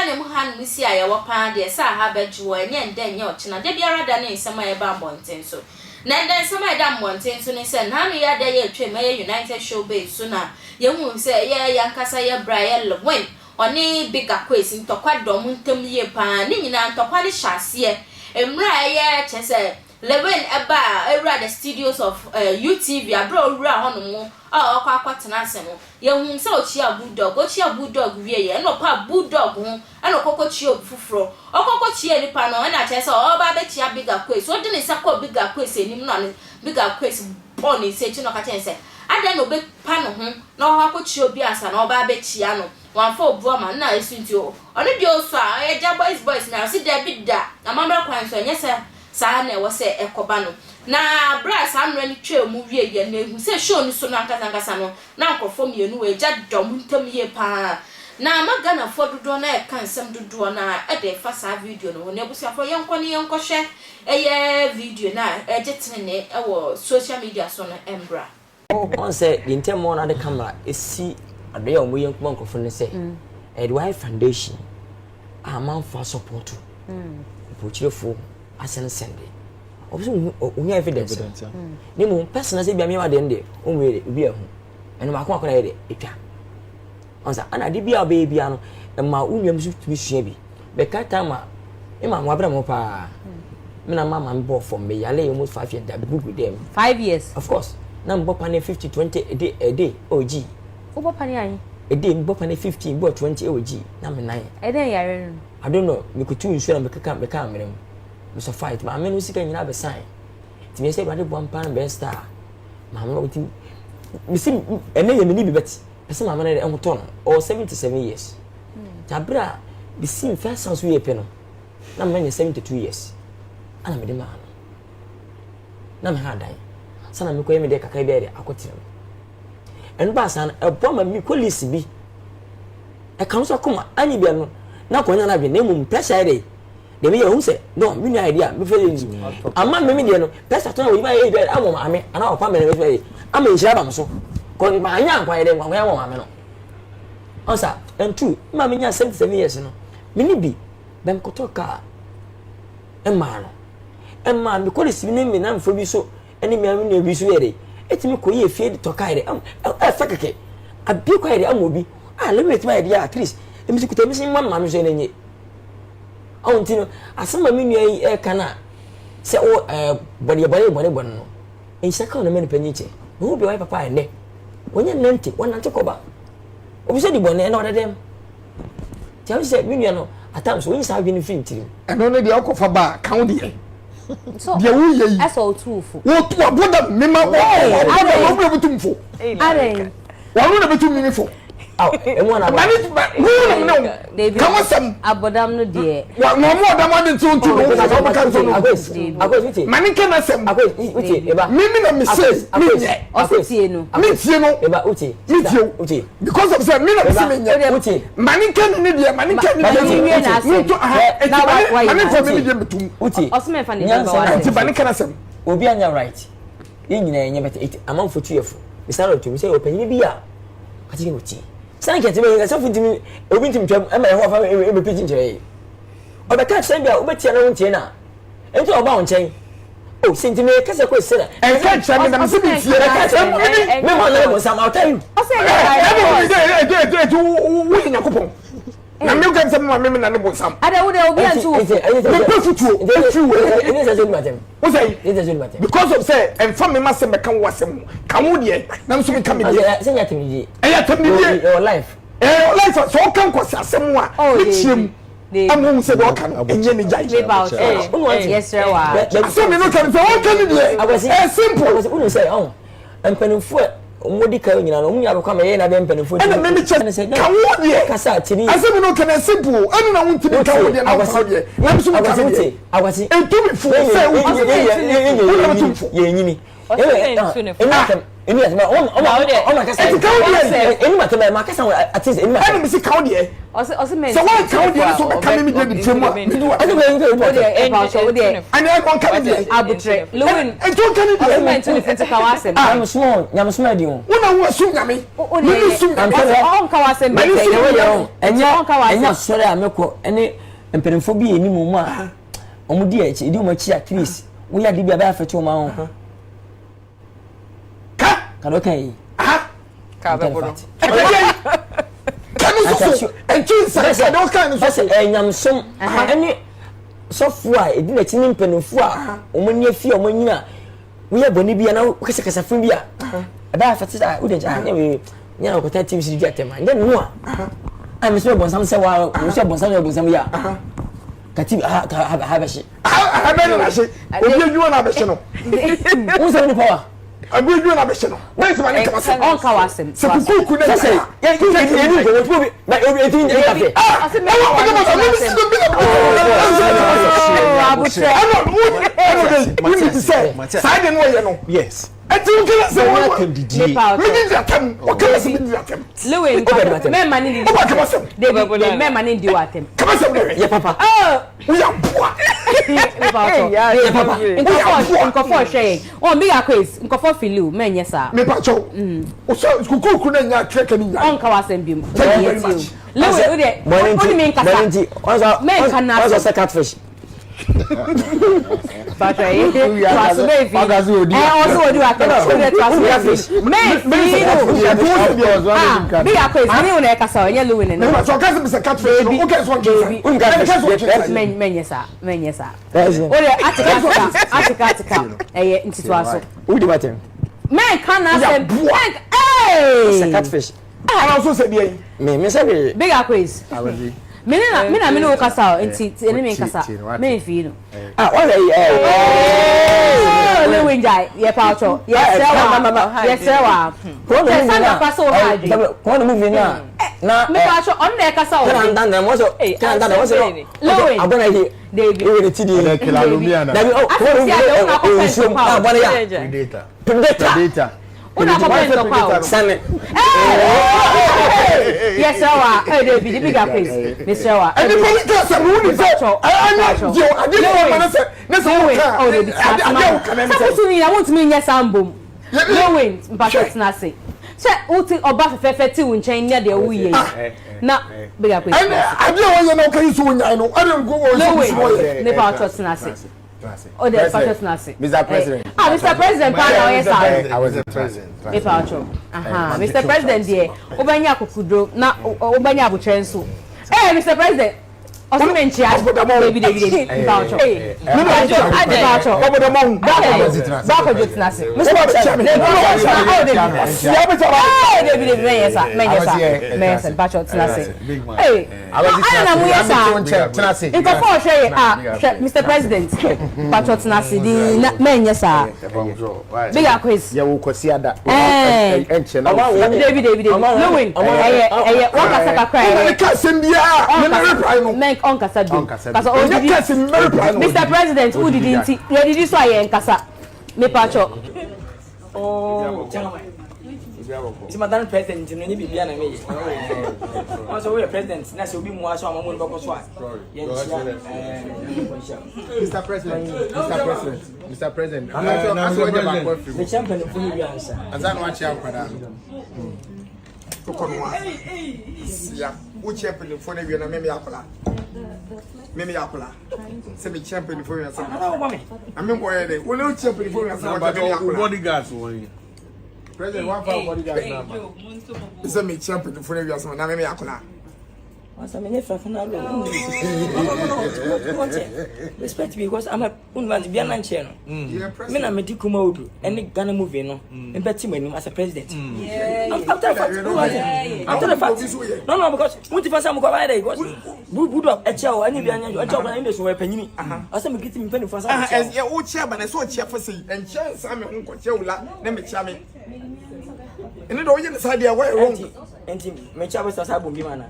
Ghana mu hanom si a yɛwɔ paa deɛ sɛ aha bɛgye wɔ ɛnyɛ ndɛ nyɛ ɔkyena da biara da ne nsɛm a ɛba mmɔnten so. Na ndɛ nsɛm a ɛda mmɔnten so ne sɛ naano yi ada yi a atwam ɛyɛ United Showbiz so na yɛhuu sɛ ɛyɛ yɛankasa yɛ bra ɛyɛ Lewin ɔne Big Akwes ntɔkwa da ɔmo ntam yie paa. Ne nyinaa ntɔkwa no hyɛ aseɛ mmerɛ a ɛyɛ kyerɛ sɛ Lewin ɛbaa ɛwura the studios of UTV aberɛ a ɔwura hɔnom a ɔkɔ akɔtena ase no, yɛhuu sɛ ɔkyia Bulldog. Ɔkyia Bulldog wieɛ ɛna ɔpaa Bulldog ho ɛna ɔkɔkɔ kyia obi foforɔ. Ɔkɔkɔ kyia nipa no ɛna kyerɛ sɛ ɔba abɛkyia Big Akwes. Ɔde ne nsa kɔɔ Big Akwes anim na ne Big Akwes bɔɔ ne nsa akyi na ɔka kyerɛ no sɛ adɛn na ɔbɛpa ne ho na ɔkɔ akɔkyia obi ansa na ɔba abɛkyia no. Wamfa obu ama no na ɛso nti ɔno deɛ ɔsɔ a ɔyɛ gya boys boys na ɔse daabi da, amammerɛ kwan so ɛnyɛ sɛ saa na ɛwɔ sɛ ɛkɔba no. Na berɛ a saa mmerɛ no twaa mu wieeɛ no, yɛhu sɛ show no so no ankasa ankasa no, na nkurɔfoɔ mmienu wɔ agya da wɔn ntam yie pa ara. Na ama Ghanafoɔ dodoɔ no ara reka nsɛm dodoɔ no ara de refa saa video no ho. Na abusuafoɔ yɛnkɔ na yɛnkɔhwɛ ɛyɛ video no a ɛregye tenenee wɔ social media so no mmra. Ɔn sɛ deɛ nti a mma wɔn ade camera esi adeɛ a wɔn yɛ nkuma nkurɔfoɔ no sɛ ɛde wɔayɛ foundation a amanfoɔ asɔpɔto mpokyerɛfoɔ asɛnsɛn de ɔpɛ sɛ ohia evidence ne mu person sɛ bia meyɛ adeɛ no deɛ ɔnhu yɛ de obi ahu ɛno baako baako na yɛ de etwa ɔn sɛ ana ade bi a ɔbɛyɛ bia no ɛma wo nua bi nso tumi sua bi bɛka time a me maame wabere mo paa me na mama me bɔɔ fam me yale almost 5 years da gugu dɛm. 5 years? Of course, na mbɔ pane 50 20 a day, a day. Oh gee. Wobɔ pane ahe? A day mbɔ pane 15, bɔ 20 ɛwɔ gee na me nan. Ɛdɛn yare no? I don't know, mekutu nsuo na mekeka meka amena mu mesɔ fight maame no sika nyinaa bɛsan nti meyɛ sɛ Awurade boa mpa no bɛyɛ star maame no nti mesi ɛnɛ yɛ meni bi bɛte pɛ sɛ maame no de ɛho tɔ no. Ɔwɔ 77 years nti abere a bisi first house yɛ pɛ no na manya 72 years ana mede maa no na me ha dan sana mekɔyɛ me deɛ kakra bi ayɛ de akɔtena mu. Ɛno baa saa no ɛboa ma mekɔ list bi ɛka nso akoma anyi bia no na kɔnya no adwene na mmom pressure yɛ de deɛ meyɛ ɔhu sɛ no me nua yɛ deɛ a mefɛ yɛ nyi ama me me deɛ no pressure to na wɔyi ma yɛ deɛ ama maame anaa ɔpa mɛ na mefɛ yɛ ama nhyira ba me so kɔ ma anya nkwa yɛ dɛ nkwa ama maame no ɔsa ɛntu ma menya 77 years no me ne bi bɛnkɔtɔ kaa ɛmaa no ɛmaa me kɔ de si ne me namfo bi so ɛne me nua bi so yɛ de ɛtumi kɔ yɛ fie de tɔ kaa yɛ de ɛfɛ kɛkɛ abie kɔ yɛ de ama obi a lɛbi ɛtumi ayɛ de at least ɛmi si kuta ɛmi si mma maame so yɛ n'enye ɔwɔ nti no asɛm a me nua yi ɛka na sɛ ɔ ɛɛ bɔne bɔne bɔne bɔne no nhyɛ ka ɔno mɛ nipa nyi kyɛ na obi ɔyɛ papa ɛnɛ wɔnyɛ nante wɔnante kɔba obi sɛ di bɔne ɛna ɔda dɛm tí a sɛ me nua no at times wɔnyi saa adwene firi tirim. Ɛno ne deɛ ɔkɔfa ba a ka wo deɛ deɛ woyɛ yi ɛsɛ ɔtu fo. Wotu abɔdam mema abɔdam ɔmo na bɛtu mfo wɔn na bɛtu mimi fo. Emu ana mani wo na ne wo ka wo sɛm. Abɔdam no deɛ. Wa na ɔmo ɔdam adi nti ntu no wo fo ɔmo ka nso no. Akwesi mani nka na sɛm. Akwesi uche eba. Mimi na mi se mi nyɛ. Ɔsi tie no. Mi tie no. Eba uche. Mi tie o. Uche. Because of sɛ mi na mi se mi nyɛ. Uche. Mani nka ni deɛ mani nka ni deɛ. Mu nto aha eti mani mani nfa mi ni deɛ mi tum. Uche. Ɔsi mɛ nfa ne deɛ ba wa sɛ. Eti mani nka na sɛm. Obi anya right yɛn nyinaa yɛnyɛ bɛtɛ eti amanfo tu yɛ fo bisa na otu mi sɛ ɔpanyin bi a ɔte yɛ ɔtie sani kɛntɛ bɛ sɔfo ntumi obi ntumi twɛm ɛma ɛho afa ɛmɛ pigi nkyerɛ yi ɔbɛka kyerɛ bi a wobɛtia na wontie na nti ɔba wo nkyɛn o sɛ ntumi kasa kɔ sɛ na ɛnka kyerɛ me na me sɛ metie ɛka kyerɛ me me ma na mo nsam. I'll tell you. Ɛne wo sɛ ɛti woyɛ Nyankopɔn na me ka sɛ mema me na ne bonsam. Ada wo de obi antu wo fo. Mepɛ futuo ɛfiri wo ɛne sɛ sɛ matem wo sɛ ɛne sɛ sɛ matem because of sɛ ɛmfa me ma sɛ mɛka wo asɛm ho ka wo deɛ na nso meka me deɛ. Sɛ nyɛ atemdidie. Ɛyɛ atemdidie. Ɛwɔ life. Ɛwɔ life sɛ ɔka nkwasi asɛm a ne kyerɛ mu ama ohun sɛ deɛ ɔka no ɛnyɛ ne gyae. Yɛsrɛ wa. Asɛm mi no ka no sɛ ɔka ne deɛ ɛyɛ simple. Wonu sɛ ɔn mpanimfoɔ a wɔn di kan nyinaa no wɔn nyinaa bɛkɔ ama yɛn na bɛ mpanimfoɔ. Ɛna mímí kyɛ ka wo deɛ kasa tiri. Asɛm mi no ka no simple ɛna na wontumi ka wo deɛ na woka wo deɛ na nso mi ka mi deɛ. Akwasi. Etumi fo sɛ wontumi wo na wotum fo. Yɛn nyini. Eni atɛm ɔma ɔma ɔma kasa. Ɛti kawo deɛ. Eni ma tɛmɛ ma kasa at least eni ma. Ɛna mesi kawo deɛ. Sɛ wɔn kawo deɛ ne so bɛka mi mi deɛ di kyɛn mu a mi di wa. Ɛti bɛ nka ebi atɛm. Ɛpa ɔkyɛ o deɛ. Ɛni ɛkɔ nka mi deɛ. Abutrɛ Lewin. Ɛti o nka mi deɛ. Ɔsi mɛ ntu ne fiti ka wa asɛm. Nyamesom nyamesom ɛdi o. Wo na wo sum nyame. Mi ni sum nyame. Ɔnka wa asɛm bi sɛ yɛ wɔ ɛnyɛ ɛnyɛ asɔre a mɛkɔ ɛne mpanyinfoɔ bi yɛ anim mu a wɔn di akyi di wɔn akyi at least woyɛ ade bi a bɛyɛ afɛte wɔn aho. Ka. Ka dɔ kan yi. Aha. Ka bɛ bolo. Ɛkɛyɛ yi. Ka ne soso. Ɛntwi nsa ka dɔ kan ne soso. Ɛsɛ ɛnyamesom ɛne sɔfo a edi n'akyi ne mpanyinfoɔ a wɔn ani afi a wɔn anyina woyɛ bɔne bi a na wokasakasa fun bi a ɛbɛyɛ afɛte sɛ wode nkyɛ anyɛ wei nyɛ na wɔkɔta tv so di atɛm a nyɛ no a a mesɛ bɔnsam sɛ wa mesɛ bɔnsam sɛ bɔnsam yi a ka tv ha ka ha ha bɛhye ha bɛ na hye obi adwuma na abɛhye no wo sɛ wo nipa wa obi adwuma na abɛhye no bɛyɛ sɛ ma ne kama sɛ ɔnka w'asɛm sɛ kukuku na sɛ yɛ yɛ yɛ ni nkɔmɔ tí mo bi na ebi eti n yɛ kafe. ɔsɛ mɛ ɛwɔ ɔsɛ mɛ sɛ mɛ si bi na abutrɛ ɛnna ɛnna de wuli ti sɛ saa de no ɔyɛ no yes ɛti n kɛlɛ sɛ wɔn wɔn didi mi di atɛm ɔkɛlɛ sɛ mi di atɛm Lewin mɛma ne di ɔba kama sɛm debi mɛma ne di wa atɛm kama sɛm de yɛ papa woyɛ aboa yɛ papa nkɔfɔ nkɔfɔ hwɛ yɛn ɔn big akwes nkɔfɔ filiw mɛnyɛ saa mepa kyɛw ɔsɛ kukuku na nya kɛkɛ ni nya ɔnka w'asɛm bi mu Thank you very much. Lewin o deɛ o ni mi nkasa mɛnka na ɔsɛ ɔsɛ catfish. Pàtó yi twaso bẹ́ẹ̀ fi ẹ ọsẹ odi wa tẹ o de twaso bẹ́ẹ̀ fi mẹ́ẹ̀ fi no ah big akwes mi ni o na ẹ kasa ọ ẹ nyẹ Lewin ni mepa kyɛw ɔkɛsɛ mi sɛ catfish no ɔkɛsɛ ɔnkesa mɛnyɛ saa mɛnyɛ saa o de atika atika atika atika ɛyɛ ntitoa so wudi ma tɛm. mɛnka n'asɛm mɛnka ɔsɛ ee catfish. ɛna nso sɛ deɛ yi mi mi sɛ bi. big akwes mi ni na mi na mi ni wo kasa o nti ɛni mi nkasa mɛ nfi no. ah wɔn yɛ ɛ. Ooo Lewin gya yɛ pa ɔtɔ yɛ srɛ wa yɛ srɛ wa kyɛ sani pa so ha adwi kɔn ni movie na na mi pa ɔtɔ ɔno na ɛkasa o kɛnɛ ndan dɛm wɔsɔ kɛnɛ ndan dɛm wɔsɔ Lewin abɔ na yi David ewe ne ti di Ɔdɛ kila lumia na. dabi ɔ kɔn ni movie ɛ nsuo mu abɔ na ya Predator. predator Predator. wona akɔpɛ ntɔkwa o sani yɛ srɛ wa ɛ David big akwes mi srɛ wa ɛni pɔli kɛsɛ mi wuli sɛ ɛnyɛ diɛ adi ni wɔn ma ne sɛ ne sɛ wɔn Lewin kan oh David adi adi awo kan ne sɛ sɛ wotu ni na wontumi nyɛ saa mbom Lewin mpatwɛ tena ase sɛ wote ɔba fɛfɛɛfɛ te wo nkyɛn ne deɛ woyɛ yi na big akwes ɛnɛ adi a wɔyɛ na ɔka yi so wɔn no ɛna nko wɔn so Lewin wɔn yɛ nipa ɔtɔ tena ase o de mpatwɛ tena ase Mr. President. ah Mr. President paa na ɔyɛ saa no I was the president. nipa ɔtɔ aha Mr. President deɛ wobɛnya akokoduro na wobɛnya abotire nso eh Mr. President ɔsɛ mɛ nkyia debi debi debi nipa ɔtɔ nipa ɔtɔ ɔbɔ dɛ mɔn baako tena ase. wɔn bɛ kyɛ mi Ee debi debi mɛnyɛ sa mɛnyɛ sa mɛnyɛ sa nipa ɔtɔ tena ase. Ee ayɛ na mo yɛ saa nkɔfɔ ɔhwɛ yɛ ah hwɛ Mr. President nipa ɔtɔ tena ase di na mɛnyɛ saa big akwes. Yɛ wo kwasi ada. Ɛɛ. Ɛnkyɛ na. Debi debi debi Lewin ɛyɛ ɛyɛ wɔkasa kakra ɛna ne ɛyɛ kɛsɛ biara ne ne reply no mɛn ɔnkasa bi Ɔnkasa kasa ne ɔdidi kɛsɛ mi reply no Mr. President wodidi nti yɛdidi so a yɛn nkasa nipa ɔtɔ. Oh, chairman. Ti ma dan president no nye bibia na meyɛ. Wɔn sɛ woyɛ president na sɛ obi mua so a wɔn mu no bɛkɔ so a yɛn kyia ɛɛ Mr. President, Mr. President, Mr. President. Aso ọjà baako afiri mu. Mekyia mpanimfoɔ no wie ansa. Ansa na wakyia nkwadaa no. kɔ no wa sia wokyia mpanyinfoɔ no awie na meme yɛ akwadaa meme yɛ akwadaa sɛ mekyia mpanyinfoɔ wie sɛ Ana wɔbɔ me. na me mbɔ yɛ dɛ wone wokyia mpanyinfoɔ wie sɛ wɔkyɛ meme yɛ akwadaa bodyguards wɔ yi. President, one for bodyguards na ama. sɛ mekyia mpanyinfoɔ no awie sɛ na meme yɛ akwadaa Masa menye fafa na alo. Respect me because I'm a unman bia na nkyɛn no. Me na me di kuma odu ɛne Ghana movie no. Me bɛ ti m'anim as a president. After the fact, who was it? After the fact. No no because wunti fa sa mo kɔ ba yɛ dɛ because budu ɛkyɛ o ɛne bia nyɛ ɛkyɛ o kora ɛne so wɔ panyini. Ɔsɛ me kiti me mpanyinfoɔ sa mo kyɛ. ɛyɛ wokyia ba na sɛ ɔkyia fa sɛ nkyia nsa me ho nkɔkyia wo la na mekyia me ɛne deɛ woyɛ ne saa deɛ wɔyɛ wrong. Nti mekyia bɛ sa bom bi ma na.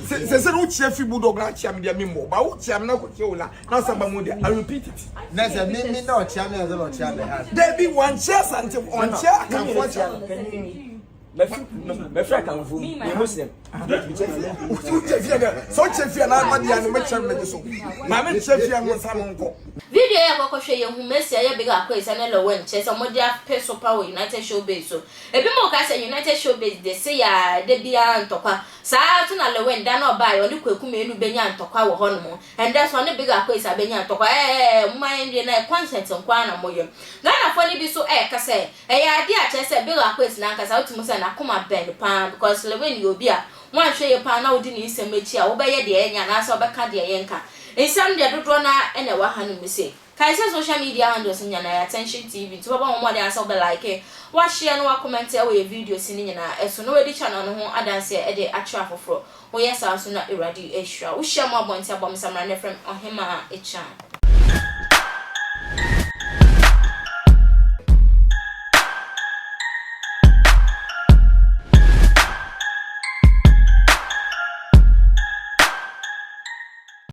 Sɛ sɛ sɛ wokyia fi bulldog na akyia me deɛ me mmɔ ba wokyia me na kɔkyia wo la na asa ba mu deɛ I repeat it. Na sɛ me me na ɔkyia me ansa na ɔkyia me ha. Dabi wankyia asante ɔnkyia akanfo akyia. Mɛfiri akanfo mu meyɛ Muslim. Wokyia fie dɛ sɛ wokyia fie na ama deɛ no mɛkyia no mɛgye so maame nkyia fie no nsa no nkɔ. Video yi a yɛkɔkɔhwɛ yi yɛhu Mercy a ɛyɛ Big Akwes ne Lil Wayne kyerɛ sɛ wɔde ape so pa wɔ United Showbiz so. Ebinom reka sɛ United Showbiz de se yɛ a da biara ntɔkwa. Saa ara nso na Lil Wayne da no a ɔbaeɛ ɔne Kwaku Manu bɛnyaa ntɔkwa wɔ hɔnom. Ɛndɛ nso ɔne Big Akwes abɛnya ntɔkwa. Ɛɛɛɛ momma yɛnwie na concert nko ara na moyɛ. Ghanafoɔ no bi nso reka sɛ ɛyɛ adeɛ a kyerɛ sɛ Big Akwes no ankasa wotumi hu sɛ n'akoma bɛn no pa ara because Lil Wayne yɛ obi a woanhwɛ yie pa ara na wodi ne nsɛm akyi a wobɛyɛ deɛ ɛnyɛ anaasɛ wobɛka deɛ yɛnka. Nsɛm deɛ dodoɔ no ara na ɛwɔ hanom sei. Kae sɛ social media handles no nyinaa yɛ Attention TV nti wobɛbɔ ho mmɔden ara sɛ wobɛ like, woahyɛ na woakɔmɛnte wɔ yɛn videos no nyinaa so na woadi channel no ho adanseɛ de akyerɛ afoforɔ. Woyɛ saa nso na Awurade ahyira wo. Wohyia mu abɔnten a bɔ me samina na frɛ me Ɔhemaa Akyan.